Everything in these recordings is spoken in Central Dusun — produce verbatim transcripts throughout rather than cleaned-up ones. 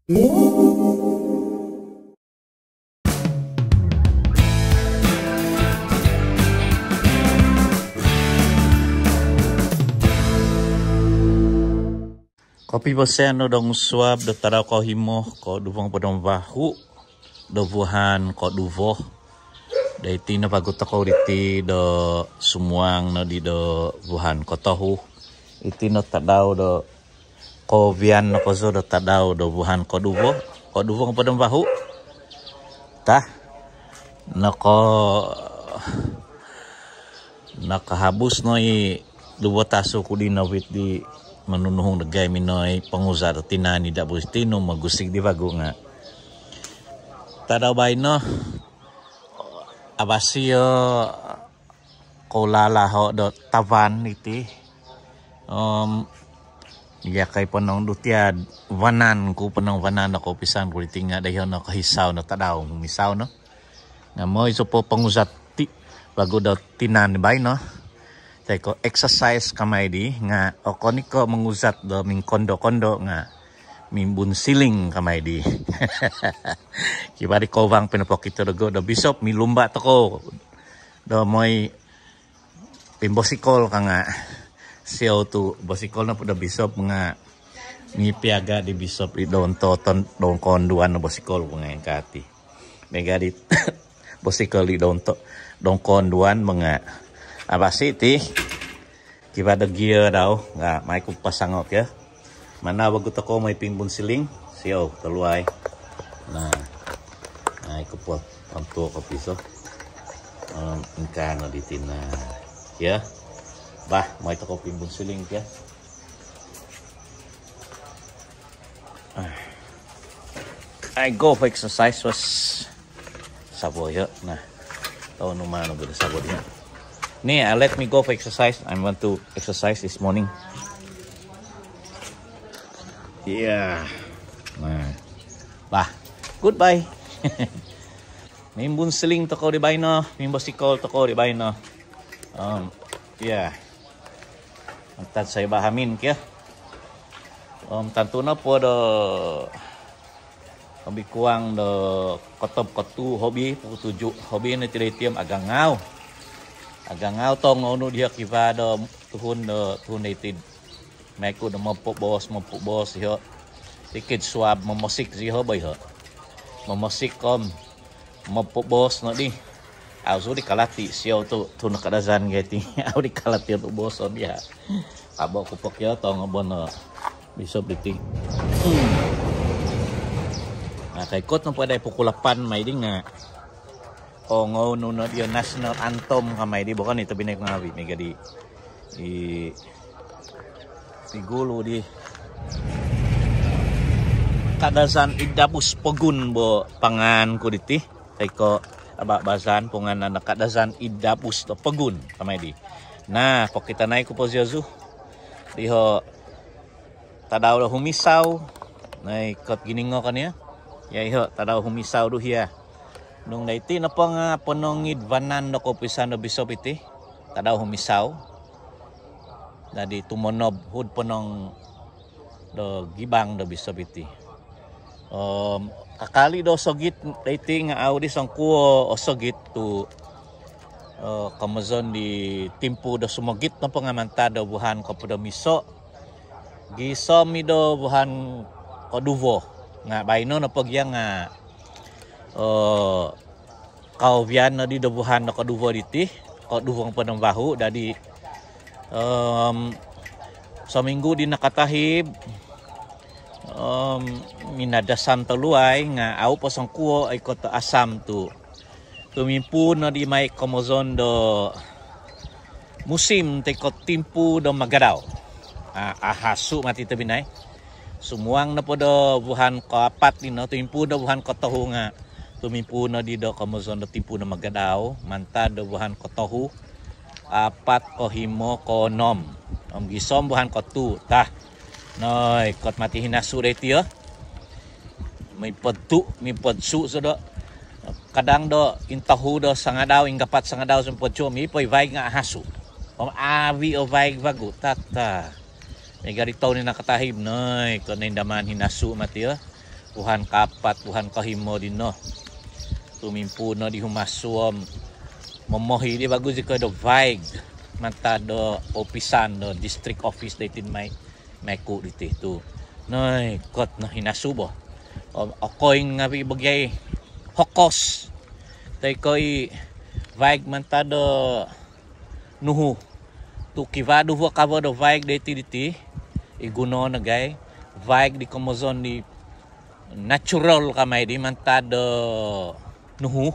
Kopivosian do dongusuab do tadau kohimo, koduvo ngopod om vahu do vuhan koduvo. Do iti no vagu tokou diti do sumuang nodi do vuhan kotohu. Iti no tadau do koovian no kozo do tadau do vuhan koduvo, koduvo ngopod om vahu. Tah, noko, nakahabus no i duvo tasu ku di novit di monunuhung do gai minoi ponguza do tinan i dabus tinu mogusig di vagu nga tadau baino abasi o koulalaho do tavan iti. Om, iya kai ponong do tiad vanan ku, ponong vanan do koupisan ku diti nga daiho no kohisau no tadau, misau no. Nga moi sopo ponguzat ti vagu do tinan baino. Toi ko exercise kamai di nga okon i ko monguzat do mingkondo-kondo nga mimbunsiling kamai di. Kiba di kovang pinopokito dogo do bisop milumba tokou do moi pimbosikol ka nga siou tu bosikol nopo do bisop nga mipiaga di bisop di dounto ton dongkonduan no bosikol ku nga ingkaa ti. Miaga di bosikol di dounto dongkonduan manga abasi ti. Kiba do gia dau nga mai ku pasango kio. Mana vagu tokou moi pimbunsiling siou toluai. Nah, nah, iko po tontu ko piso. Om, ingkaa no di tinan. Ya. Bah, moi tokou pimbunsiling kio. Ah. I go for exercise was sabo yo. Nah. Tau no mano bida sabo dia. Ni, uh, let me go for exercise. I want to exercise this morning. Yeah. Nah. Bah. Goodbye. Mimbunsiling tokou di baino, mimbosikol tokou di baino. Um, yeah. Mantad sai bahamin kio. Om tantu nopo do hobi kuang do kotob kotuu hobi, pukul tujuh hobi no tiro iti om agangau. Agangau tongou nu diho kiba do tuhun do, tuhun do iti. Mai ku do mopoboos, mopoboos iho. Tikid suab momosik iho bo iho. Momosik om mopoboos no di. Au su di kalati siou tu, tu no Kadazan gai ti. Au di kalati tu boson dia. Abo ku pokio tong abo no bisop diti. Hmm. Nah, kaikot no pada pukul lapan mai di nga. Ongou nu no dio national anthem kamai di, bukan itu bina ngavi miaga di i, i gulu di Kadazan id dabus pogun bo pangan ku diti. Toi ko ababazan punganan Kadazan id dabus do pogun kamai di. Nah, pokitanai ku po ziozu. Diho tadau do humisau. Nah, ikot giningo kan ya. Ya iho tadau humisau do hia. Nung daiti nopo nga ponong id vanan do koupisan do bisop iti. Tadau humisau. Dadi tumonob hud ponong do gibang do bisop iti. Om, kakali do osogit daiti nga au di songkuo osogit tu, eh, komozon di timpu do sumogit nopo nga mantad do vuhan kopod om iso. Gisom i do vuhan koduvo. Nga baino nopo gia nga, eh, kaovian nodi do vuhan do koduvo diti, koduvo ngopod om vahu, dadi, om, sominggu di nakatahib, om, minadasan toluai nga au po songkuo ikot asam tu. Tumimpuun nodi mai komozon do musim toi ko timpu do magadau. Ah, ahasu mati tobinai. Sumuang nopo do vuhan kaapat dino, tumimpuun do vuhan kotohu nga tumimpuun nodi do komozon do timpu do magadau, mantad do vuhan kotohu, apat, kohimo, koonom. Om gisom vuhan kotuu, tah. Noi, kot mati hinasu dai tio. Mipodtu, mipodsu sodo. Kadang do intohu do sangadau, inggapat sangadau sumpodsu, mipoi vaig nga ahasu. Om avi o vaig vagu, tata. Miaga di toun di nakatahib, noi, kot noindaman hinasu mati o. vuhan kaapat, vuhan kohimo dino. Tumimpuun no di humasuo om momohi di vagu zikoi do vaig mantad do koupisan do district office doiti mai, mai ku diti tu. Noikot no hinasu bo. Om okoing ngavi bogiai hokos. Toi ko i vaig mantad do nuhu. Tu kivaa duvo kavo do vaig doiti diti. I guno nogi vaig di komozon di natural kamai di mantad do nuhu.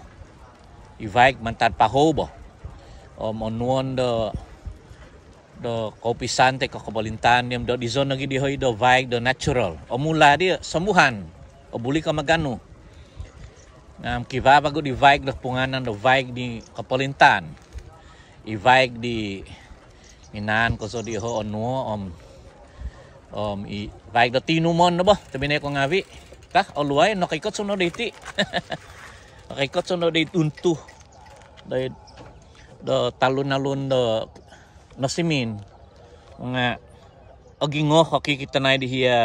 I vaig mantad pahou bo. Om onuon do do koupisan toi ko kopolintaan di om do dizo nogi di hoi do vaig do natural. Om mula di sombuhan. O buli ko maganu. Om kivaa vagu di vaig do punganan do vaig di kopolintaan. I vaig di minaan ko so di ho onuo om om i vaig do tinumon no bo. Tobinai ko ngavi. Tah, oluai nokoikot suno doiti. Nokoikot suno doiti untu. Do do talun-alun do nosimin. Nga ogingo hoki kitanai di hia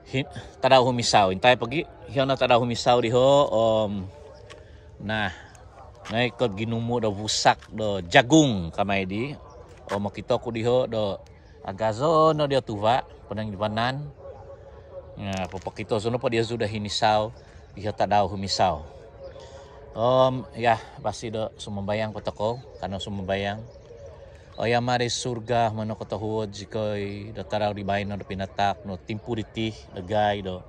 hi- tadau humisau. Intai pogi hio no tadau humisau diho om nah, noikot ginumu do vusak do jagung kamai di. Om okito ku diho do agazo no dio tuva ponong di vanan. Nga popokito suno po dio sudah hinisau. Iho tadau humisau. Om ya, basi do sumambayang po tokou, kano sumambayang. Oi Ama di surga, mono kotohuod zikoi do tadau di baino do pinataak no timpu diti dagai do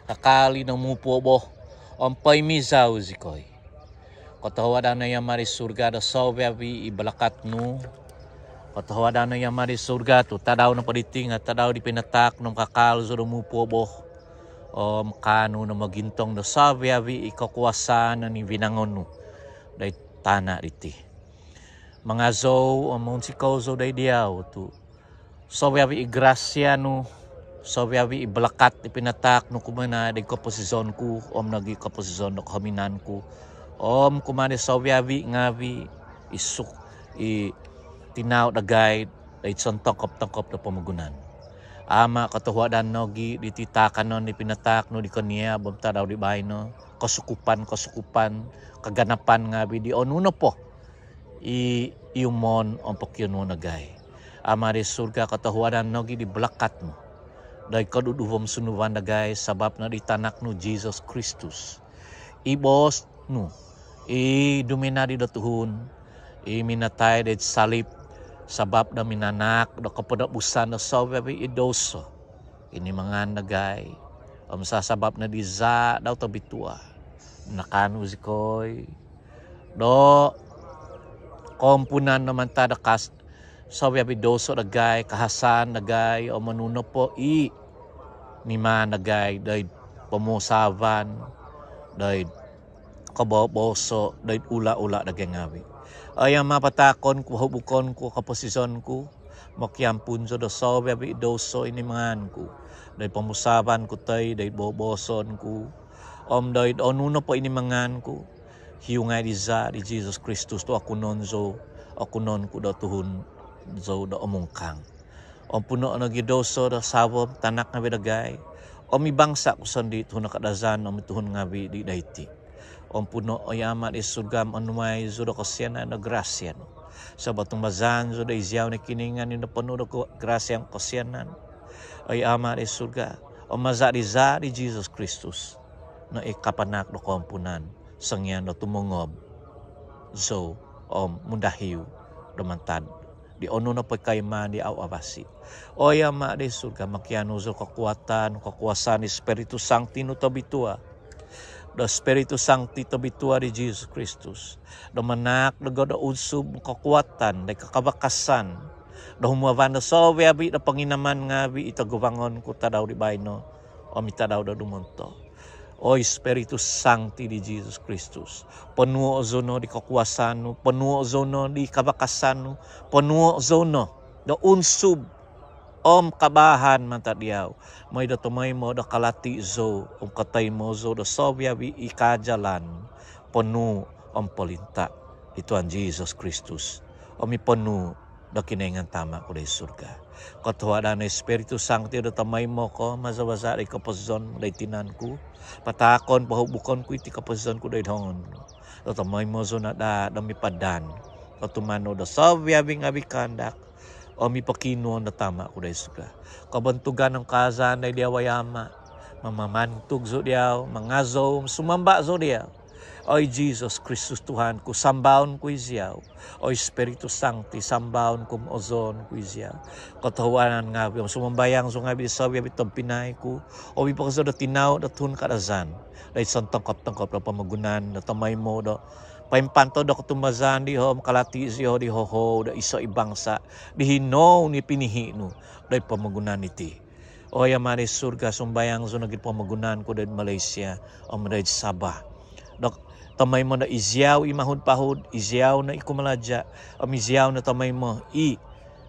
kakal i no mupuo bo om poimizau zikoi. Kotohuadan no i Ama di surga do soviavi i balakat nu. Kotohuadan no i Ama di surga tu tadau nopo diti nga tadau di pinataak no kakal zou do mupuo bo. Om kaanu no mogintong do soviavi i kokuasaan ni vinangon nu doid tana diti. Mangazou om monsikou zou doid diau tu soviavi i grasia nu, soviavi i balakat i pinataak nu kumaa doid koposizon ku om nogi koposizon do kohominan ku om kumaa doid soviavi ngavi i suk i tinau dagai doid sontongkop-tongkop do pomogunan. Ama, kotohuadan nogi diti taakanon di pinataak nu di koniab om tadau di baino, kosukupan-kosukupan, kaganapan ngavi di onu nopo i iumon om pokionuon dagai. Ama di surga, kotohuadan nogi di balakat nu doid koduduvo om sunduvan dagai sabap no di tanak nu Jesus Kristus. I boos nu i duminadi do tuhun, i minatai doid salip sabap do minanaak do koponobusan do soviavi i douso. Kinimangan dagai om sasabap no di zaa dau tobitua, nakaanu zikoi do koompunan no mantad do kas- soviavi douso dagai, kahasaan dagai om onu nopo i nimaan dagai doid pomusavan, doid koboboso, doid ula-ula dagai ngavi. Oi Ama, pataakon ku, hubukon ku koposizon ku, mokiampun zou do soviavi douso i nimaan ku doid pomusavan ku toi doid boboson ku om doid onu nopo i nimaan ku. Hiungai di zaa di Jesus Kristus tu okunon zou, okunon ku do tuhun zou do omungkang. Ompuno nogi douso do savo om tanak ngavi dagai om i bangsa ku sondii, tuhun do Kadazan om i tuhun ngavi di doiti. Ompuno oi Ama di surga om onuai zou do kosianan do grasia nu. Sabap tumbazaan zou do iziau no Kinoingan i noponu do grasia om kosianan. Oi Ama di surga, om maza di zaa di Jesus Kristus no i kapanaak do koompunan songian do tumongob zou om mundahiu do mantad di onu nopo i koimaan di au avasi. Oi Ama di surga, mokianu zou kokuatan, kokuasaan di Spiritu Sangti nu tobitua, do Spiritu Sangti tobitua di Jesus Kristus do manaak dogo do unsub kokuatan doid kakavakasan do humuavan do soviavi do ponginaman ngavi i toguvangon ku tadau di baino om i tadau do dumonto. Oi Spiritu Sangti di Jesus Kristus, ponuo zou no di kokuasaan nu, ponuo zou no di kavakasan nu, ponuo zou no do unsub om kabaahan mantad diau, mooi do tomoimo do kalati zou om kotoimo zou do soviavi i kaajalan ponuu om polinta di Tuhan Jesus Kristus om i ponuu do Kinoingan Tama' ku doid surga. Kotohuadan o Ispiritu Sangti do tomoimo ko maza-maza doid koposizon doid tinan ku. Pataakon, pohubukon ku iti koposizon ku doid hongon nu do tomoimo zou no daa do mipadan do tumanud do sobiabi ngabi kaandak om i pokiinuon do Tama' ku doid surga. Kobontugan om kaazaan doid Diau, oi Ama'. Mamamantug zou Diau, mangazou, sumamba zou Diau. Oi Jesus Kristus Tuhan ku, sambaon ku iziau. Oi Ispiritu Sangti, sambaon ku om ozoon ku iziau. Kotohuadan ngabi om sumambayang zou ngabi di sobiabi tobpinai ku, om i pokozo do tinau do tuhun Kadazan doid sontongkop-tongkop do pomogunan do tomoimo do poimpantod do kotumbazaan diho om kalati' ziho di hohou do iso' i bangsa' di hinou ni pinihi' nu doid pomogunan iti. Oi Ama' doid surga, sumambayang zou nogi pomogunan ku doid Malaysia om doid Sabah do tomoimo do iziau i mahud-pahud, iziau no i kumalaja' om iziau no tomoimo i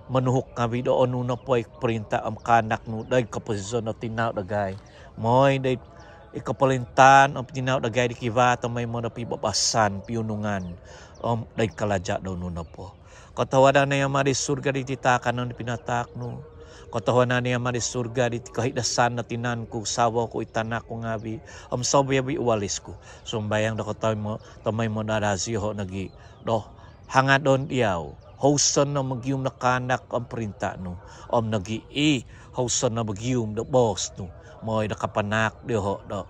monuhuk ngabi do onu nopo i porinta' om kaandak nu doid koposizon do tinau dagai. Moi doid i koporintaan om tinau dagai di kivaa tomoimo do pibabasan, piunungan om doid kalaja' do onu nopo. Kotohuadan oi Ama' doid surga diti taakanon di pinataak nu. Kotohuadan oi Ama' doid surga diti kohidasan do tinan ku, savo ku, i tanak ku ngabi om sobiabi walis ku. Sumambayang do kotoimo, tomoimo no daa ziho nogi do hangadon Diau. Houson no mogium do kaandak om porinta' nu om nogi i houson no mogium do boos nu, moi do kapanaak diho do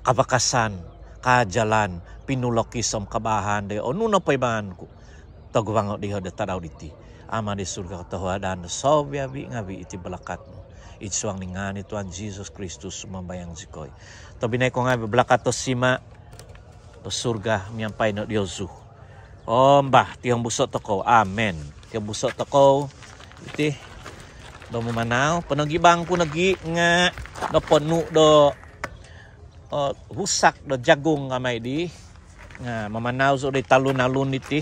kabakasan, kaajalan, pinulokis om kabaahan do onu nopo i maan ku toguango' diho do tadau diti. Ama' doid surga, kotohuadan do sobiabi ngabi iti balakat nu. Id suang di ngaan i Tuhan Jesus Kristus sumambayang zikoi. Tobpinai ku ngabi, balakat do Sima' do surga miampai no diozu. Om bah, tihombuso' tokou. Amen. Tihombuso' tokou iti do mamanau. Ponogibang ku nogi nga' noponu' do, eh, husak do jagung kamai di. Nga' mamanau zou doid talun-alun iti.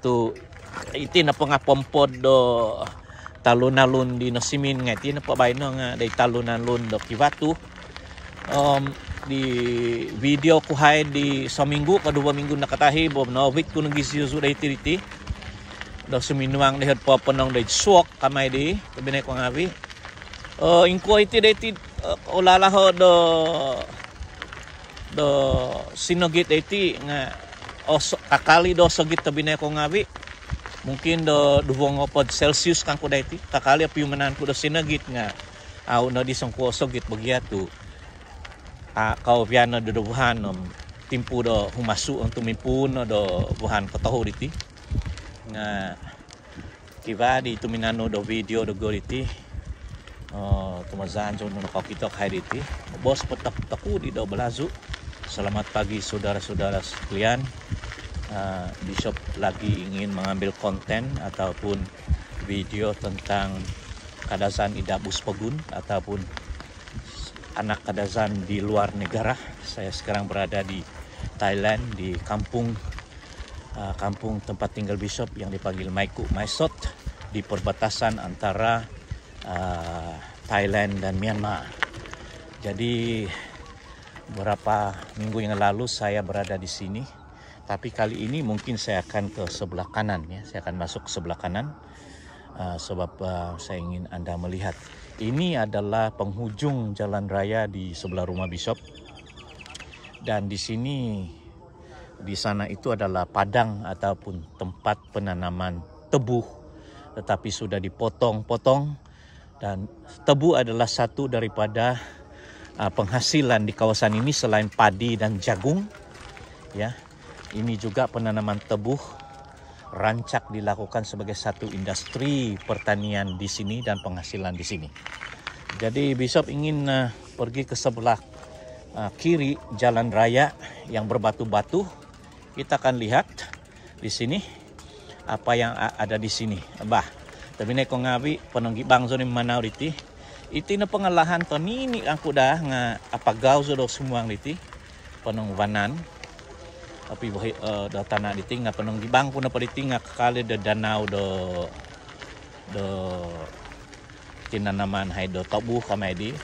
Tu' iti nopo nga' pompod do talun-alun di nosimin, nga' iti nopo baino nga' doid talun-alun do kivaa tu. Om di video ku hai di sominggu ko duvo minggu nakatahib om noovit ku nogi ziozu doiti diti do suminuang doiho'd poponong doid suok kamai di, tobpinai ku ngabi. Eh, ingkuo iti doiti, eh, ulalaho' do do sinogit doiti nga' oso-, kakal i' do osogit, tobpinai ku ngabi. Mungkin do duvo ngoopod Celsius kangku doiti. Kakal i' opiumanan ku do sinogit nga' au' nodi songkuo osogit bogia tu', ah, kaavian no do vuhan om timpu do humasu' om tumimpuun no do vuhan kotohu diti. Nga' kivaa di tuminanud do video dogo diti. Oh, tumazaan zou nokokito kai diti. Boos po tok-, toku di do balazu. Selamat pagi saudara-saudara sekalian. Ah, Bishop lagi ingin mengambil konten ataupun video tentang Kadazan id Dabus Pogun ataupun anak Kadazan di luar negara. Saya sekarang berada di Thailand, di kampung, ah, kampung tempat tinggal Bishop yang dipanggil Mae Kut Mae Sot, di perbatasan antara, ah, Thailand dan Myanmar. Jadi, beberapa minggu yang lalu saya berada di sini. Tapi kali ini mungkin saya akan ke sebelah kanan, ya. Saya akan masuk ke sebelah kanan, ah, sebab, ah, saya ingin anda melihat. Ini adalah penghujung jalan raya di sebelah rumah Bishop. Dan di sini, di sana itu adalah padang ataupun tempat penanaman tebu, tetapi sudah dipotong-potong. Dan tebu adalah satu daripada, ah, penghasilan di kawasan ini selain padi dan jagung. Ya, ini juga penanaman tebu rancak dilakukan sebagai satu industri pertanian di sini dan penghasilan di sini. Jadi, Bishop ingin, ah, pergi ke sebelah, ah, kiri jalan raya yang berbatu-batu. Kita akan lihat di sini apa yang a-, ada di sini. Bah, tobpinai ku ngabi, ponong gibang zou ni mamanau diti. Iti nopo nga lahan tonini kangku daa nga apagau zou do sumuang diti. Ponong vanan. Tapi bohi, eh, do tana' diti nga ponong gibang ku nopo diti nga kakal i' do danau do, do tinanaman hai do tobu kamai di.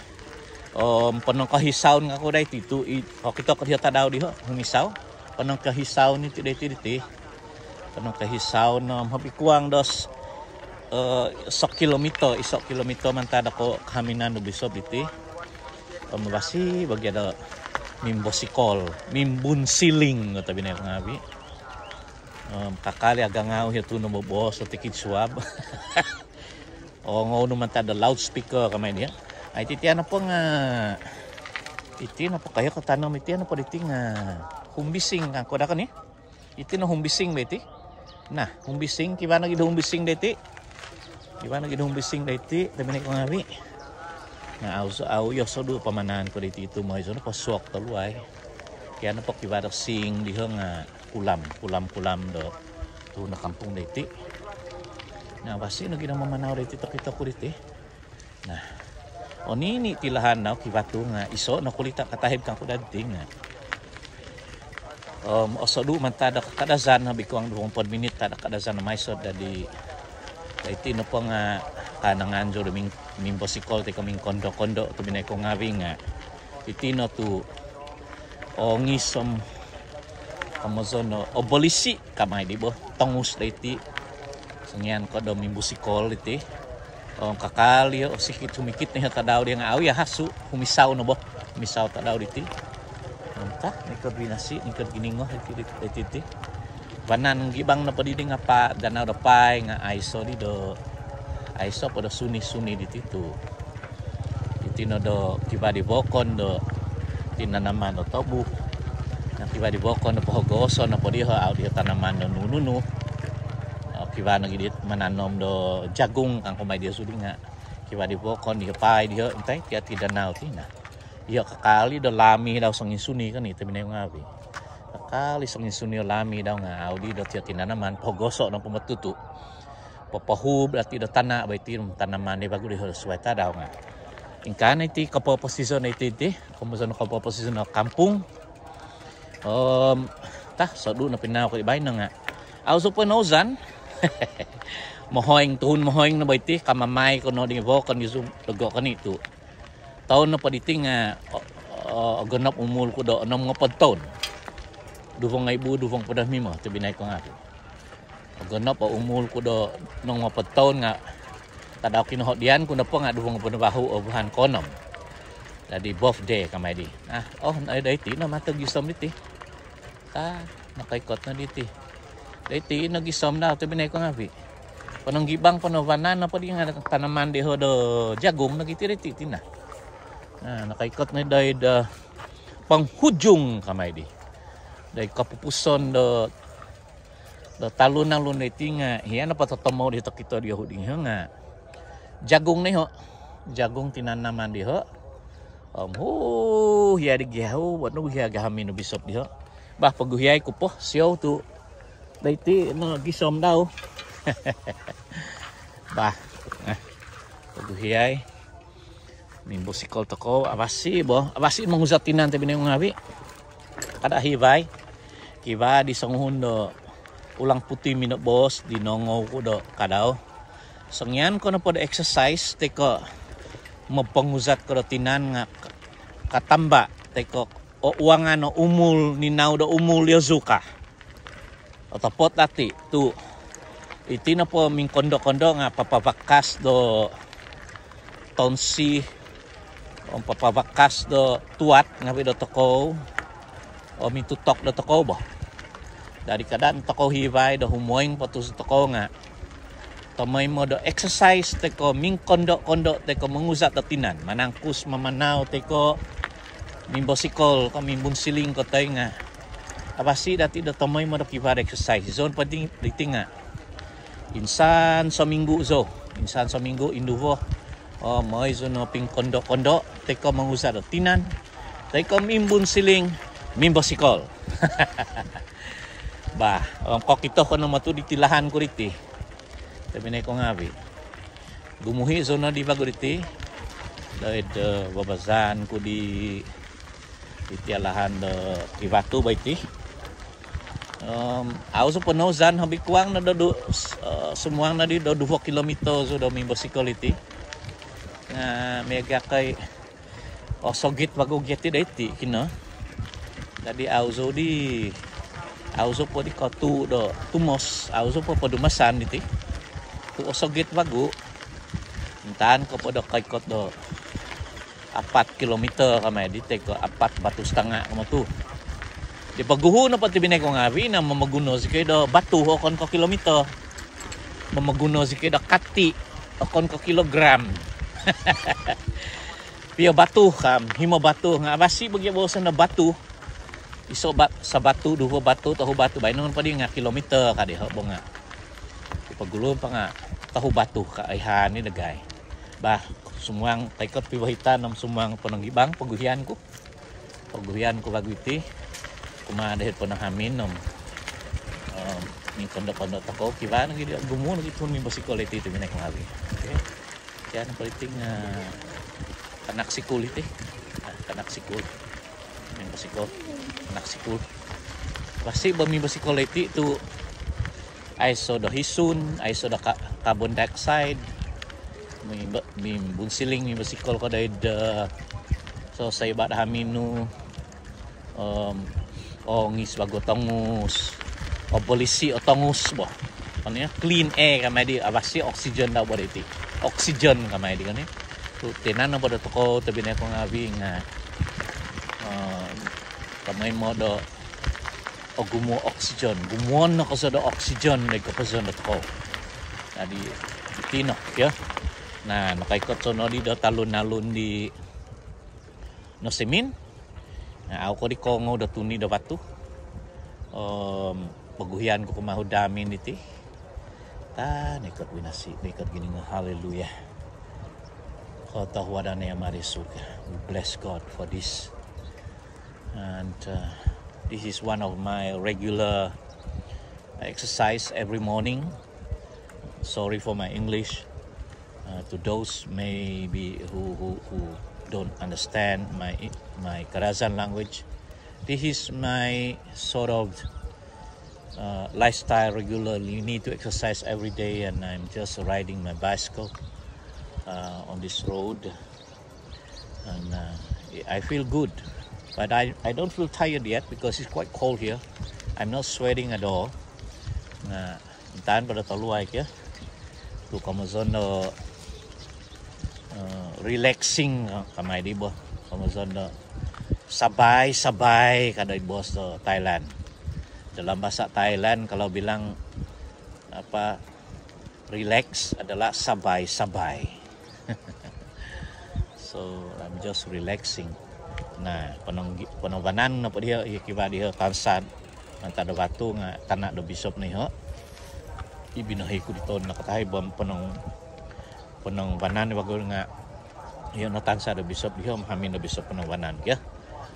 Om ponong kohisaun kangku daa iti tu' i, kokito ko diho tadau diho, humisau. Ponong kohisaun iti daa iti diti. Kono kohisau no hobi kuang do s- eh, iso kilomito, iso kilomito mantad do ko- kahaminan do Bisop diti. Om basi bagi do mimbosikol, mimbunsiling, kata binai ko ngabi. Om kakal i agangau hio tu no bobos do tikid suab. Ongou no mantad do loudspeaker kamai dia. Ai, iti tian nopo nga, iti nopo kayo kotanom iti nopo diti nga humbising kangku daa koni. Iti no humbising ba iti. Nah, humbising, kiba nogi do humbising da iti. Kiba nogi do humbising da iti, tapi ni ko ngabi. Nah, au so- au iyo sodu pamanaan ko da iti itu moi so no posuok toluai. Kian nopo kiba do sing diho nga kulam, kulam-kulam do tu no kampung da iti. Nah, basi nogi do mamanau da iti tokito ku diti. Nah, onini ti lahan dau kivatu nga iso no kulita katahib kangku dadi nga. Om osodu mantad do Kadazan, hobi kuang duvo ngopod minit mantad do Kadazan do Mae Sot dadi. Iti nopo nga kanangan zou do ming- mimbosikol toi ko mingkondo-kondo tu binai ko ngabi nga. Iti no tu ongisom, komozon no obolisi kamai di bo, tongus da iti. Songian ko do mimbosikol iti. Om kakal iyo osikit humikit no iyo tadau dia nga au iyo hasu, humisau no bo. Humisau tadau diti. Om ta, nikod binasi, nikod giningo iti, iti, iti. Vanan gibang nopo didi nga pa- danau do paai nga aiso di do, aiso po do suni-suni diti tu. Iti no do kiba di vokon do tinanaman do tobu. Nga kiba di vokon do pohogoso nopo diho au diho tanaman do nunu-nunu. Kiba nogi di mananom do jagung kangku mai diho sudi nga kiba di vokon diho paai diho intai tia ti danau ti nah. Iyo kakal i do lami dau songinsuni koni tu binai ko ngabi. Kakal i songinsuni o lami dau nga au di do tia tinanaman pohogoso nopo motutu. Popohub dati do tana ba iti tanaman di bagu diho suai tadau nga. Ingkaa no iti kopoposizon iti, iti komozon kopoposizon do kampung. Om ta, sodu no pinau ko di baino nga au so po no uzan. Mohoing, tuhun mohoing no ba iti, kamamai ko no di vokon di sum- dogo koni tu. Toun nopo diti nga o- o- ogonop umul ku do onom ngopod toun. Duvo ngoibu duvo ngopod om himo tu binai ko ngabi. Ogonop o umul ku do onom ngopod toun nga tadau kinohodian ku nopo nga duvo ngopod vahu o vuhan koonom. Dadi birthday kamai di. Ah, oh, no, da iti no mato gisom diti. Ta, nokoikot no diti. Da iti no gisom dau tu binai ko ngabi. Ponong gibang pono vanan nopo di nga tanaman diho do jagung nogi ti diti ti nah. Nah, nokoikot no doid do penghujung kamai di. Doid kopupuson do do talun-alun diti nga hia nopo totomou di tokito diho hudi nga jagung no iho. Jagung tinanaman diho. Om hu hia di giahu buat no hia gahamin no Bisop diho. Bah, poguhiai ku po siou tu. Da iti no gisom dau. Bah, eh, poguhiai. Mimbosikol tokou, abasi bo, abasi monguzat tinan tu binai ko ngabi. Kada hivai. Kiba di songuhun do ulang putih mino bos di nongou ku do kadau. Songian ko nopo do exercise toi ko moponguzat ko do tinan nga katamba toi ko ouangan o umul ninau do umul dio zuka. Otopot dati tu iti nopo mingkondo-kondo nga papavakas do tonsi om papavakas do tuat ngabi do tokou om mintutok do tokou bo. Dadi kada no tokou hivai do humoing potus tokou nga tomoimo do exercise toi ko mingkondo-kondo toi ko monguzat do tinan, manangkus mamanau toi ko mimbosikol ko mimbunsiling ko toi nga abasi dati do tomoimo do kiva do exercise. Zou po diti nga insan sominggu zou, insan sominggu induvo o moi zou no pingkondo-kondo toi ko monguzat do tinan toi ko mimbunsiling, mimbosikol. Bah, om kokito ko no matu diti lahan ku diti. Tu binai ko ngabi. Gumuhi zou no di bagu diti. Doid babazan ku di iti alahan do kivatu ba iti. Om au so po no uzan, hobi kuang no do, do eh, sumuang no di do duvo kilomito zou do mimbosikol iti. Nga miaga kai osogit vagu gia ti da iti kino. Dadi au zou di Au zou po di kotuu do tumos, au zou po podumasan diti. Tu osogit vagu. Intaan ko po do koikot do apat kilometer kamai di, toi ko apat batu setengah kama tu. Di poguhu nopo tobpinai ku ngaavi' no, momoguno zikoi do batu okon ko kilometer. Momoguno zikoi do kati okon ko kilogram. Pio batu kam, himo batu nga' avasi' bo gia boos no batu. Iso' ba- sabatu, duvo batu, tohu batu, baino po di nga' kilometer ka diho' bo nga'. Di pogulu po nga' tohu batu ka, aihan ni dagai. Bah, sumuang, koikot pibohitan om sumuang ponong gibang, poguhian ku. Poguhian ku vagu iti kumaa doid ponong hamin om, om mingkondo-kondo tokou, kivaa nogi di ogumu nogi tuhun mimbosikol iti tobpinai ku ngaavi'. Okey. Kian politik, ah, kanak sikul iti. Ah, kanak sikul. Mimbosikol. Kanak sikul. Avasi' bo mimbosikol iti tu aiso do hisun, aiso do ka- carbon dioxide. Mimbo- mimbunsiling mimbosikol ko doid, eh, so saiba' do hamin nu. Om oongis vagu o tongus, obolisi' o tongus bo. Kan iyo, clean air kamai di, avasi' oksigen dau bo diti. Oksigen kamai di kan iyo. Tu tinan nopo do tokou tobpinai ku ngaavi' nga', om tomoimo do ogumu o oksigen, gumuon no kozo do oksigen doid koposion do tokou. Jadi iti no kio. Na, nokoikot zou nodi do talun-alun di nosimin. Na, au ko di koongou do tuni do batu. Om poguhian ku kumaa do hamin diti. Ta, noikot winasi, noikot giningo. Haleluya. Kotohuadan Yang Maha di surga. We bless God for this. And, uh, this is one of my regular exercise every morning. Sorry for my English. Uh, to those maybe who, who, who don't understand my, my Kadazan language, this is my sort of, uh, lifestyle regularly. You need to exercise every day, and I'm just riding my bicycle, uh, on this road. And, uh, I feel good. But I, I don't feel tired yet because it's quite cold here. I'm not sweating at all. Na, intaan po do toluai kio. Tu komozon do, uh, relaxing, uh, kamai di bo. Komozon do sabai-sabai ka doid boos do Thailand. Dalam bahasa Thailand, kalau bilang apa, relax adalah sabai-sabai. So, I'm just relaxing. Na, ponong, ponong vanan nopo diho, iyo kivaa diho tansa mantad do batu nga' tana' do bisop no iho. I binohi ku di toun nakatahib om ponong, ponong vanan vagu nga' iyo no tansa do bisop diho, hamin do bisop ponong vanan kio.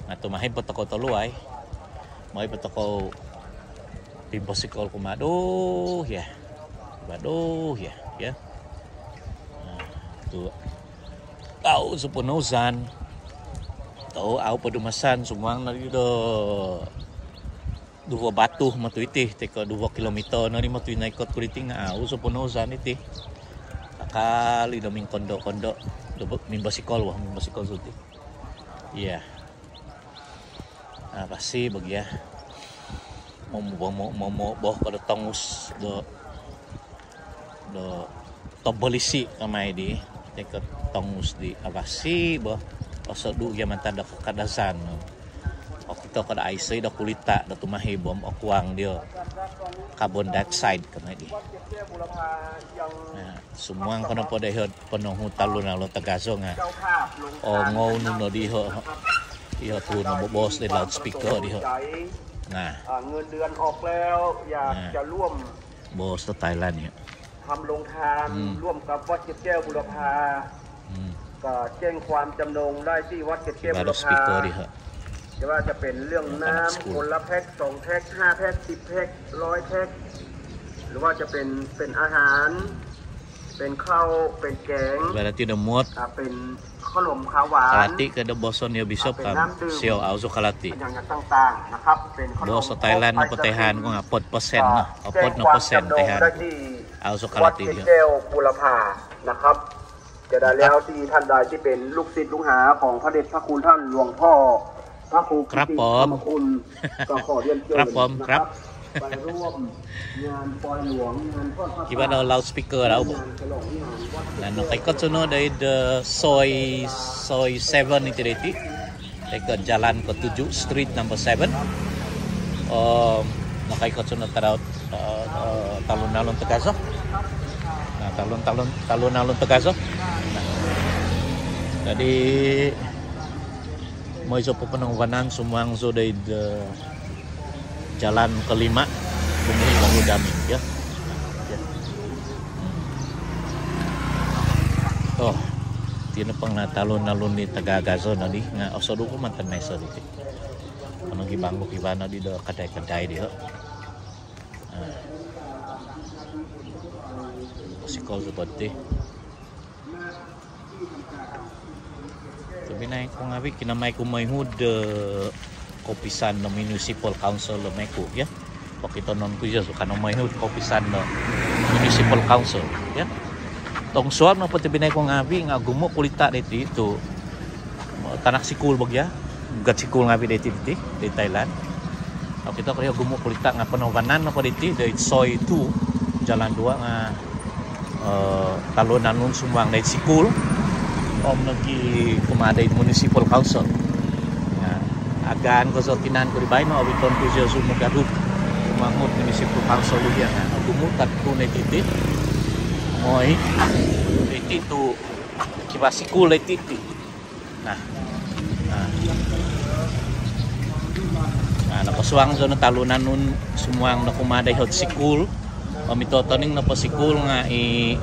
Nga' tumahib po tokou toluai. Mooi po tokou mimbosikol kumaa do, ya. Kumaa do, ya, ya. Na, tu au zou ponouzan. Tu au podumasan, sumuang nodi do duvo batu matu iti, toi ko duvo kilometer nodi matu i noikot ku diti nga' au zou ponouzan iti. Kakal i do mingkondo-kondo do bo- mimbosikol, wah, mimbosikol zou ti. Iya. Ah, avasi' bo gia. Momo, momo, momo bo ko do tongus do, do tobolisi' kamai di. Toi ko tongus di, avasi' bo. Osodu' gia mantad do Kadazan. Okito ko do aiso i do kulita' do tumahib om okuang diho carbon dioxide kamai di. Na, sumuang ko nopo do iho ponong hu talun-alun tagazo nga' oongou nu no diho, iho tu no boboos di loudspeaker diho. Na. อ่า เงินเดือนออกแล้ว อยากจะร่วม boos do Thailand iho. ทำโรงทาน ร่วมกับวัดเกร็ดแก้วบูรพา ก็แจ้งความจำนงได้ที่วัดเกร็ดแก้วบูรพา จะว่าจะเป็นเรื่องน้ำคนละแพ็ค สองแพ็ค ห้าแพ็ค สิบแพ็ค ร้อยแพ็ค หรือว่าจะเป็น เป็นอาหาร เป็นข้าว เป็นแกง Ibarat ti do muot อ่า เป็นขนมข้าวหวาน kalati ka do boson iyo bisop ka, siou au zou kalati. อย่างต่างๆ นะครับ เป็นขนม Boos do Thailand nopo toihaan ku nga' opod persen no, opod no persen toihaan ku. Au zou kalati diho. วัดเกร็ดแก้วบูรพานะครับ จะได้แล้วที่ท่านใดที่เป็นลูกศิษย์ลูกหาของพระเดชพระคุณท่านหลวงพ่อ ครับผม ครับ ครับ Kiva do loudspeaker dau bo. Na, nokoikot zou no doid, eh, soi, soi seven iti doiti. Doid ko Jalan Ketujuh, Street Number Seven. Om nokoikot zou no tadau, eh, eh, talun-alun tagazo. Na, talun-talun, talun-alun tagazo. Na, jadi, mooi zou poponong vanan, sumuang zou doid, eh, Jalan Kelima, bumuhi' vagu do hamin, ya. Ya. Hmm. Oh, iti nopo nga talun-alun di tagazo nodi, nga osodu ku mantad no iso diti. Ponong gibang ku kiva nodi do kadai-kadai diho. Ah. Sikul seperti. Tobpinai ku ngaavi', kinamai ku mooi ihud do koupisan do Municipal Council do Maiku, ya. Pokitonon ku izo, kanou mooi ihud koupisan do Municipal Council, ya. Tongosuab nopo tobpinai ku ngaavi' nga ogumu' kulita' doiti tu' tanak sikul bo gia. Mugad sikul ngaavi' doiti, doiti, doid Thailand. Okito ko iri ogumu' kulita' nga ponong vanan nopo doiti doid soi two, Jalan Dua nga, eh, talun-alun sumuang doid sikul om nogi kumaa doid Municipal Council. Nga agaan ko iso tinan ku di baino, oviton ku iso sumuang doid, sumuang doid Municipal Council dia nga ogumu' tadpun doiti. Mooi doiti tu' kiva sikul doiti. Na. Na. Na, nokosuang zou no talun-alun sumuang no kumaa doiho'd sikul. Om i totoning nopo sikul nga i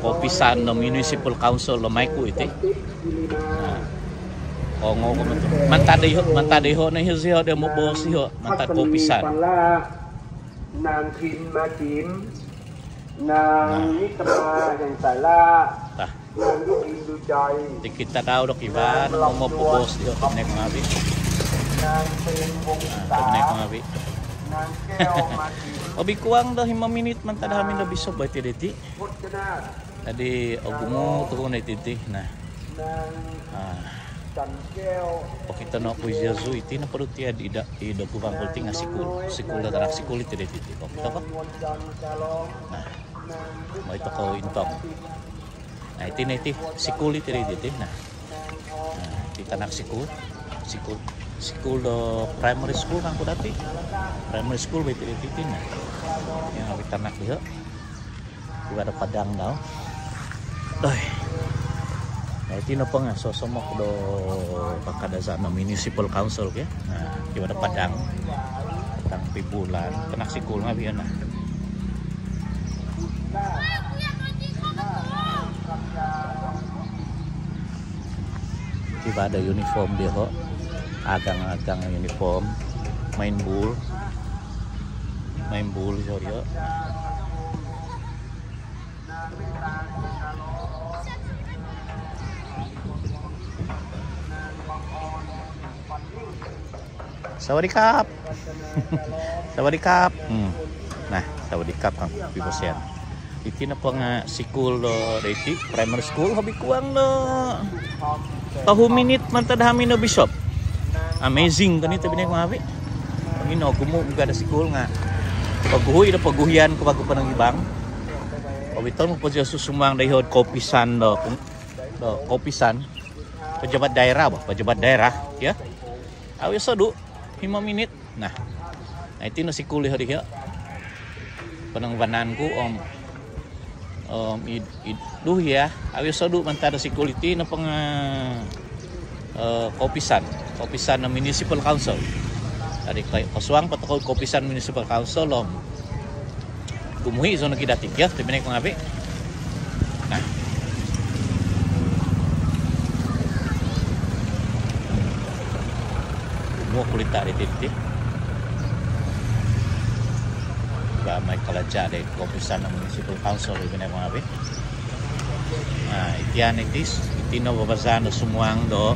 koupisan do Municipal Council do Maiku iti. Na. Kongou ko mantad, mantad doiho', mantad doiho' no iho, iho do moboos iho mantad koupisan. Nang Kim Makin, nang Nikma yang salah. Tah. Tikid tadau do kiva no momoboos diho, tobpinai ku ngaavi'. Ah, tobpinai ku ngaavi'. Obi kuang do himo minit mantad hamin do Bishop bo iti doiti. Jadi ogumu' tokou no iti, iti. Na. Ah. Pokito no ku izo, iti nopo do tia di da, i do guvang ku ti nga sikul. Sikul do tanak sikul iti doiti. Pokito ko. Na. Mooi tokou intong. Na, iti no iti sikul iti doiti, iti. Na. Na, iti tanak sikul. Sikul, sikul do primary school kangku dati. Primary school bo iti doiti, iti. Na. Yang abi tanak diho. Kiva do padang dau. Doi. Na, iti nopo nga sosomok do kakadazan do Municipal Council kio. Na, kiva do padang. Padang pibulan. Tanak sikul ngaavi' na. Kiva do uniform diho. Agang-agang uniform. Main bul. Main bul diho. Sawadikap. Sawadikap. Hmm. Na, sawadikap kangku pibosian. Iti nopo nga sikul do doiti, primary school, obi kuang do tohu minit mantad hamin do Bishop. Amazing kan iti, tobpinai ku ngaavi'. Ino ogumu' mugad do sikul nga poguhui do poguhian ku vagu ponong gibang. Oviton ku po izo sumuang doiho'd koupisan do, do koupisan. Pejabat daerah bo, pejabat daerah, ya. Au' osodu, himo minit. Na. Na, iti no sikul diho, diho. Ponong vanan ku om, om id, id, duh ya, au' osodu mantad do sikul iti nopo nga, eh, koupisan, koupisan do Municipal Council. Jadi ko, kosuang po tokou koupisan Municipal Council om gumuhi' zou nogi dati kio, tobpinai ku ngaavi'. Na. Ogumu' kulita' diti, diti. Ba, mai kalaja' di koupisan do Municipal Council, tobpinai ku ngaavi'. Na, iti no iti, iti no babazaan do sumuang do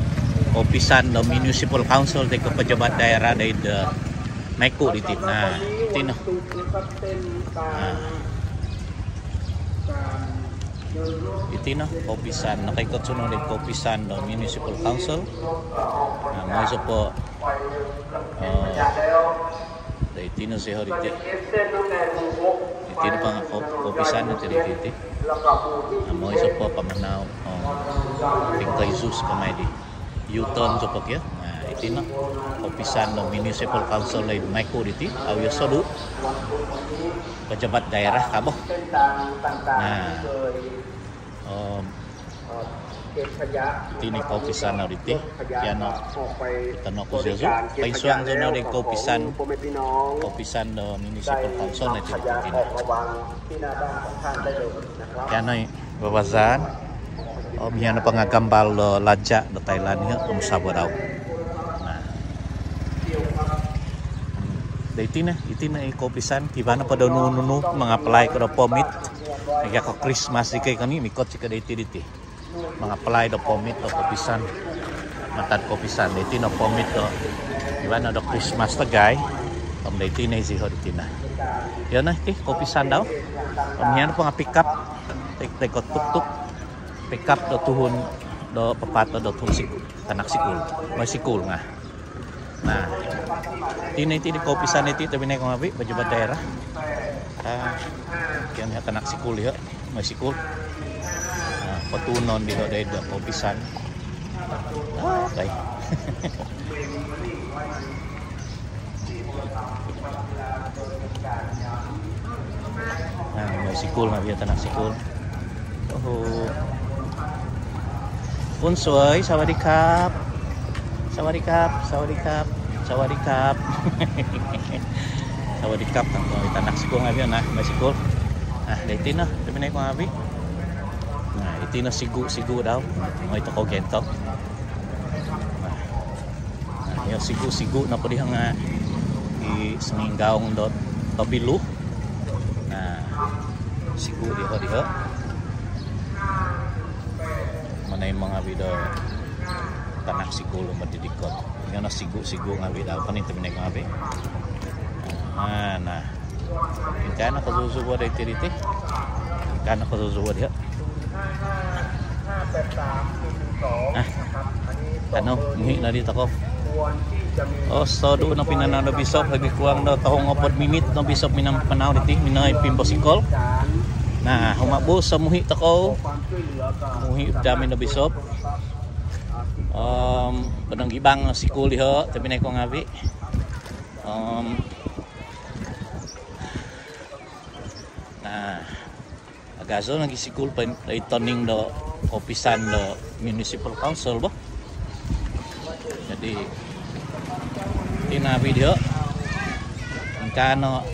koupisan do Municipal Council toi ko pejabat daerah doid, eh, Maiku diti. Na, iti no. Na. Iti no koupisan, nokoikot zou no di koupisan do Municipal Council. Na, mooi zou po Iti no siho diti. Iti no panga ko-, koupisan no ti diti. Amu iso po pamanau, om, tingkai zus kamai di. U-turn tu po kio. Nah, iti no koupisan do Municipal Council do Maiku diti. Au iso do pejabat daerah kabo. Nah, om, iti no koupisan do diti. Kiano, kitano ku zuzu. Paisuang zou no di koupisan, koupisan do Municipal Council no iti diti. Kiano i babazaan. Om, iho no pangagambal do laja do Thailand iho, om, sabo dau. Nah. Dai iti no, iti no i koupisan, kivaa nopo do nunu-nunu, mangapply ko do permit. Miaga ko Christmas dikoi koni, mikot zikoi dai iti diti. Mangapply do permit do koupisan. Mantad koupisan, dai iti no permit do, kivaa no do Christmas dagai. Om, dai iti no i siho diti no. Iho no iti koupisan dau. Om, iho no pangapick up. Tek-, tek-, tuk-tuk. Pick up do tuhun do papaat do tuhun sik-, tanak sikul. Moi sikul nga. Nah, iti no iti di koupisan iti, tobpinai ku ngaavi, pejabat daerah. Ah, kian iho tanak sikul iho, moi sikul. Ah, potuunon diho doid do koupisan. Ah, okey. Nah, moi sikul ngaavi, tanak sikul. Oho. Konsuai, sawadikap. Sawadikap, sawadikap, sawadikap. Sawadikap, tang, tanak sikul ngaavi, nah, moi sikul. Nah, dai iti no, tobpinai ku ngaavi. Nah, iti no sigu-sigu dau. Moi tokou gintok. Nah. Nah, iho sigu-sigu nopo diho nga i songinggaung do tobilu. Nah, sigu diho, diho. Manaimo ngaavi do tanak sikul madidigot. Iho no sigu-sigu ngaavi dau, koni tobpinai ku ngaavi. Ah, nah. Ingkaa no kozuzubo dai iti diti. Ingkaa no kozuzubo diho. Ah, kanou, muhi nodi tokou. Oh, osodu no pinanau do bisop, lebih kurang do tohu ngoopod minit no bisop minaan panau diti, minoi pimbosikol. Nah, humabus o muhi tokou. Muhi daa minaan do bisop. Om, ponong gibang sikul diho, tobpinai ku ngaavi. Om, nah, agazo nogi sikul po i toning do koupisan do Municipal Council bo. Jadi, iti no video. Ingkaa no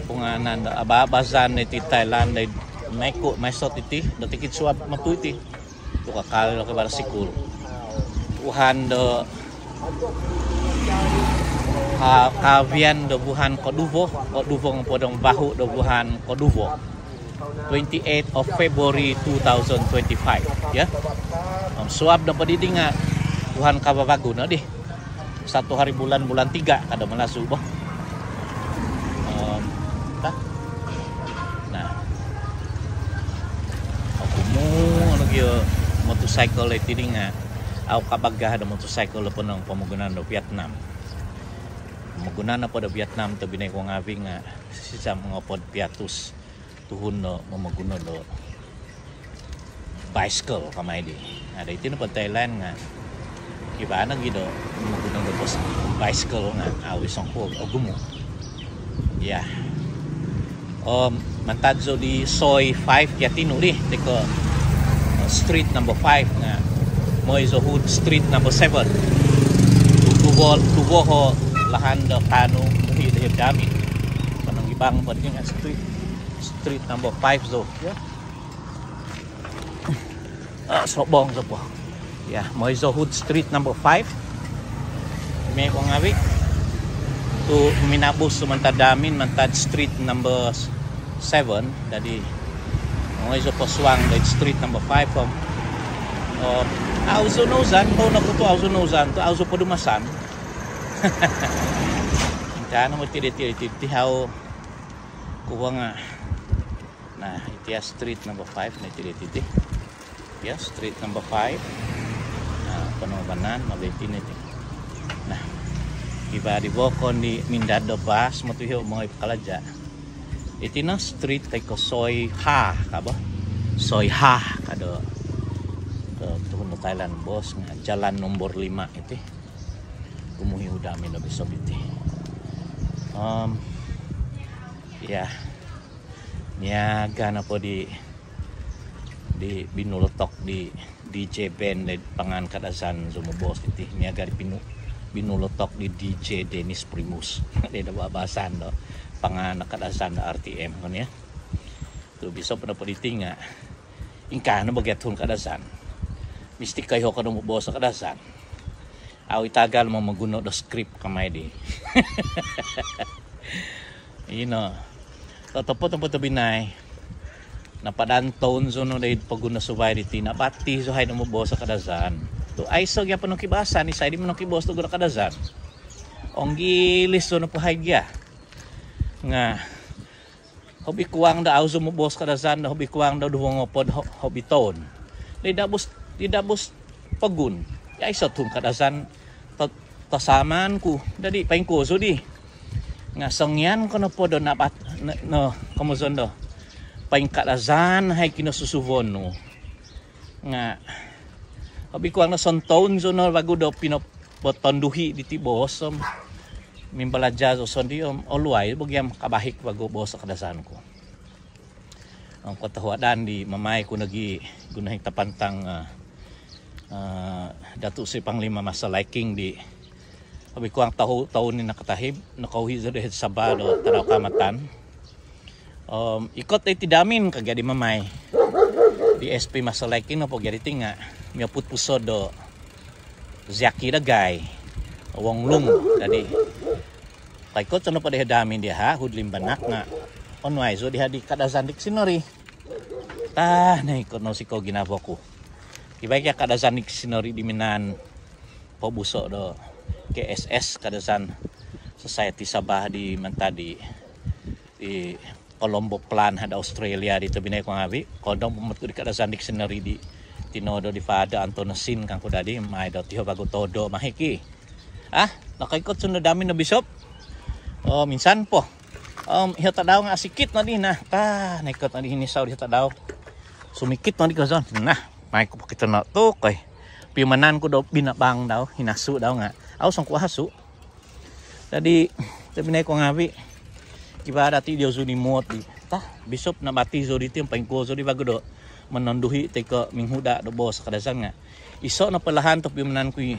pungaanan do ababazan diti Thailand doid Maiku, Mae Sot iti, do tikid suab Matu iti. Tu kakal ilo kivaa do sikul. Vuhan do, ah, kaavian do vuhan koduvo, koduvo ngoopod om vahu do vuhan koduvo. Twenty-eighth of February two thousand twenty-five, ya. Om suab nopo diti nga vuhan kavavagu nodi. Satu hari bulan, bulan tiga, ka do Malazu bo. Om, ta? Nah. Ogumu nogi o motorcycle diti nga au kabagah do motorcycle do ponong pomogunan do Vietnam. Pomogunan nopo do Vietnam tobpinai ku ngaavi nga sisam ngoopod piatus tuhun do momoguno do bicycle kamai di. Nah, dai iti nopo Thailand nga kivaa nogi do momoguno do bos-, bicycle nga au i songkuo, ogumu. Ya. Om, mantad zou di Soi five Kiatinu di, toi ko street number five nga moi zou hud street number seven. Duvo, duvo ho lahan do kaanu muhi doid hamin. Ponong gibang po diti nga street, street number five zou. Ya. Ah, sobong zou po. Ya, moi zou hud street number five. Mie ku ngaavi. Tu minabus zou mantad hamin, mantad street number seven. Jadi, moi zou posuang doid street number five, om. Om, au zou nouzan, tu nokuo tu au zou nouzan, tu au zou podumasan. Ingkaa no moti diti, diti, diti, au kuo nga. Nah, iti ya street number five no iti diti. Ya, street number five. Nah, ponong vanan, mabei iti no iti. Nah. Kivaa di vokon di mindad do bas motuhio mongoi pakalaja. Iti no street toi ko Soi Ha ka bo. Soi Ha ka do, do tuhun do Thailand bos nga jalan nombor lima iti. Kumuhi udah mino bisop iti. Um, ya. Miaga nopo di di binulotok di D J band di pangaan Kadazan sumubos iti. Miaga di pinu binulotok di D J Dennis Primus. Di do babasan do pangaan Kadazan do R T M kan ya. Tu bisop nopo di tinga. Ingkaa no bagiat tuhun Kadazan. Misti kaiho ko do mubos Kadazan. Au itagal mo maguno do script kamai di. Ino. Totopo-topo tobinai. Napadan toun sono dai paguno suvai diti nabati so hai no mubos Kadazan. Tu aiso gia ponoki basan isai di monoki bos tu guna Kadazan. Onggilis sono po hai gia. Nga hobi kuang do au so mubos Kadazan do hobi kuang do duo ngopod ho- hobi toun. Di dabus di dabus pogun. Ya iso tuhun Kadazan to- tosaman ku. Dadi paingkuo so di. Nga songian ko nopo do nabat no, no komozon do paing Kadazan hai kinosusuvon nu. Nga hobi kuang no sontoun so no vagu do pino potonduhi diti bos om mimbalaja so sondi om oluai bogiam kabahik vagu bos Kadazan ku. Om kotohuadan di mamai ku nogi gunohi tapantang uh, uh, Datuk Seri Panglima Marcel Leiking di hobi kuang tahu tahun ni nakatahib nakauhi so di Sabah do Tadau Kaamatan. Um, ikot iti damin ka gia di mamai di S P Marcel Leiking nopo gia di tinga mioput pusod do Ziaki dagai Wong Lung tadi. Kaikot sono po di damin dia ha hud limbanak nga onuai so di hadi Kadazan dictionary. Tah na ikot no siko ginavo ku. Kibai kia Kadazan dictionary di minan pobuso do K S S Kadazan Society Sabah di mantad di di Colombo Plan hada Australia di tobinai ku ngavi. Kodong pomot ku di Kadazan dictionary di tinodo di Father Anthony Sin kangku dadi mai do tiho vagu todo mahiki. Ah, nakaikot suno damin no bisop. Oh, minsan po. Um, iho tadau nga sikit no di nah. Tah, naikot no di hini sau di tadau. Sumikit no di kozon. Nah, mai ku pakito no tu koi. Pimanan ku do binabang dau, hinasu dau nga. Au songku hasu. Dadi tobinai ku ngavi. Kiba dati dio suni muot di. Tah, bisop na bati so di tiang paingkuo so di vagu do. Mananduhi tiko minghuda do bos Kadazan nga. Iso no palahan topi manan kui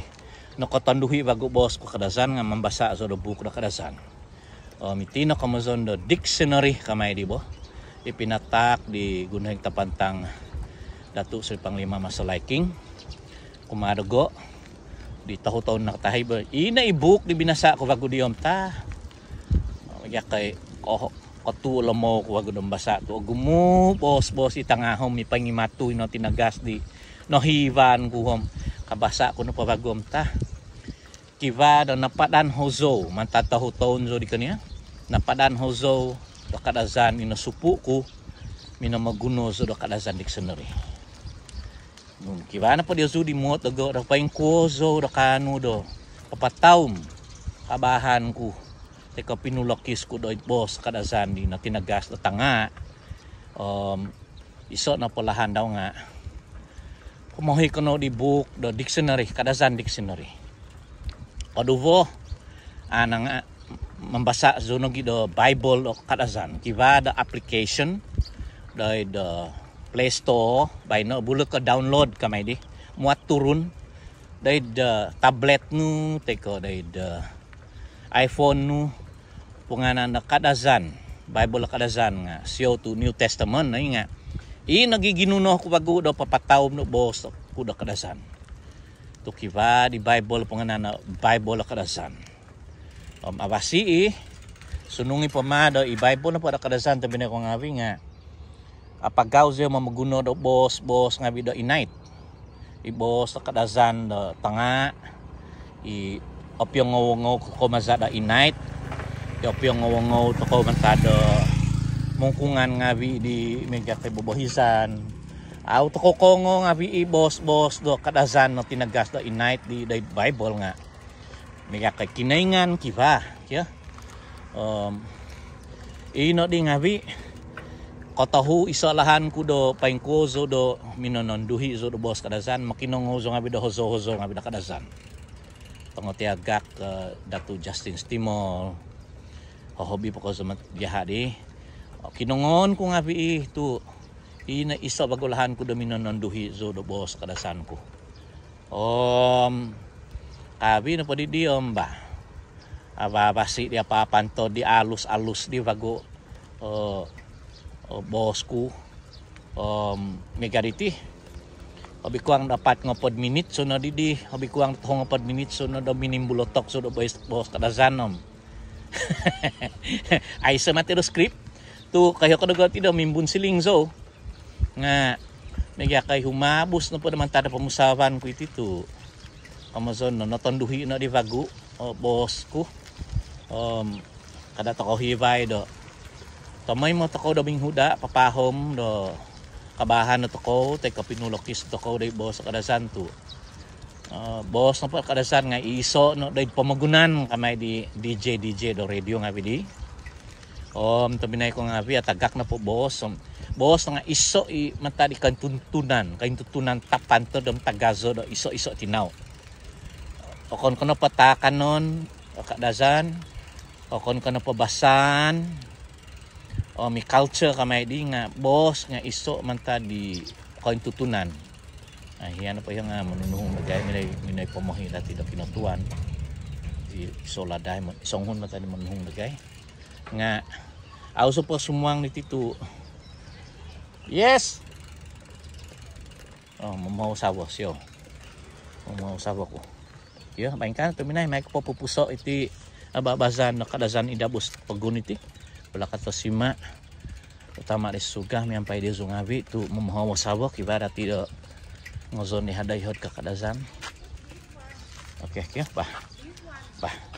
nokotonduhi vagu bos ku Kadazan nga mambasa so do buuk do Kadazan. Om iti no komozon do dictionary kamai di bo. Di pinatak di gunohi tapantang Datuk Seri Panglima Marcel Leiking. Kumaa dogo di tahu tahun nakatahib. Ina i buuk di binasa ku vagu di om tah. Om iya kai ko kotu lomou ku vagu do mbasa tu ogumu bos-bos i tangahom i pangimatu ino tinagas di nohivan ku om kabasa ku nopo vagu om tah. Kiva do napadan hozou mantad tahu tahun zou di kania. Napadan hozou do Kadazan ino supu ku minomoguno zou do Kadazan dictionary. Kiva nopo dio zou di muot dogo do paingkuo zou do kaanu do papataum kabahan ku tiko pinulokis ku do bos Kadazan di no tinagas do tanga. Om iso no palahan dau nga pomohi kono di buuk do dictionary Kadazan dictionary. Koduvo ana nga mambasa zou nogi do Bible do Kadazan kiva do application do do Play Store baino buli ko download kamai di muat turun do do tablet nu tiko do do iPhone nu. Punganan do Kadazan Bible do Kadazan nga sio tu New Testament no inga i nogi ginuno ku vagu do papataum do bos ku do Kadazan. Tu kiva di Bible punganan do Bible do Kadazan. Om avasi i sunungi poma do i Bible nopo do Kadazan tobinai ku ngavi nga apagau zio momoguno do bos-bos ngavi do inait. I bos do Kadazan do tanga i opiongou-ongou tokou maza do inait. I opiongou-ongou tokou mantad do mungkungan ngavi di miaga kai bobohizan. Au tokou kongou ngavi i bos-bos do Kadazan no tinagas do inait di do Bible nga Miaga ko Kinoingan kivaa kio. Om ino di ngavi, kotohu iso lahan ku do poingkuo zou do minononduhi zou do boos Kadazan, mokinongou zou ngavi do hozou-hozou ngavi do Kadazan. Tongo tiagak, eh, Datuk Justin Stimol, hohobi po ko zou mat jaha di. Kinongoon ku ngavi i tu ino iso vagu lahan ku do minononduhi zou do boos Kadazan ku. Om kavi nopo didi om bah, avasi di apa-apa ntod di alus-alus di vagu, eh, eh, boos ku. Om miaga diti, hobi kuang do apat ngopod minit zou no didi, hobi kuang do tohu ngopod minit zou no do minimbulotok zou do boos, boos Kadazan om aiso mati do skrip tu koiho ko dogo ti do mimbunsiling zou. Nga miaga ko i humabus nopo do mantad do pomusaavan ku iti tu, komozon no notonduhi no di vagu, o, boos ku. Om kada tokou hivai do tomoimo tokou do minghuda, papaahom do kabaahan do tokou toi ko pinulokis tokou do boos Kadazan tu, eh, boos nopo Kadazan nga iso no do pomogunan kamai di DJ-DJ do radio ngavi di. Om tobinai ko ngavi, atagak nopo boos om, boos nga iso i mantad di kointuntunan, kointuntunan tapan to do tagazo do iso-iso tinau. Okon ko nopo taakanon Kadazan, okon ko nopo basaan om i culture kamai di nga boos nga iso mantad di kointuntunan. Ah, iho nopo iho nga monunuhung dagai, minoi, minoi pomohi dati do kinotuan. Iso ladai, songuhun mantad di monunuhung dagai. Nga au zou po sumuang diti tu. Yes. Oh, momohou savo sio. Momohou savo ku. Kio, baingkan tobinai, mai ko popupuso iti ababazan do Kadazan id habus pogun iti. Balakat do sima, utama di suga miampai di zou ngavi tu momohou savo kivaa dati do ngozon di hado ihod ko Kadazan. Okey, kio, bah. Bah.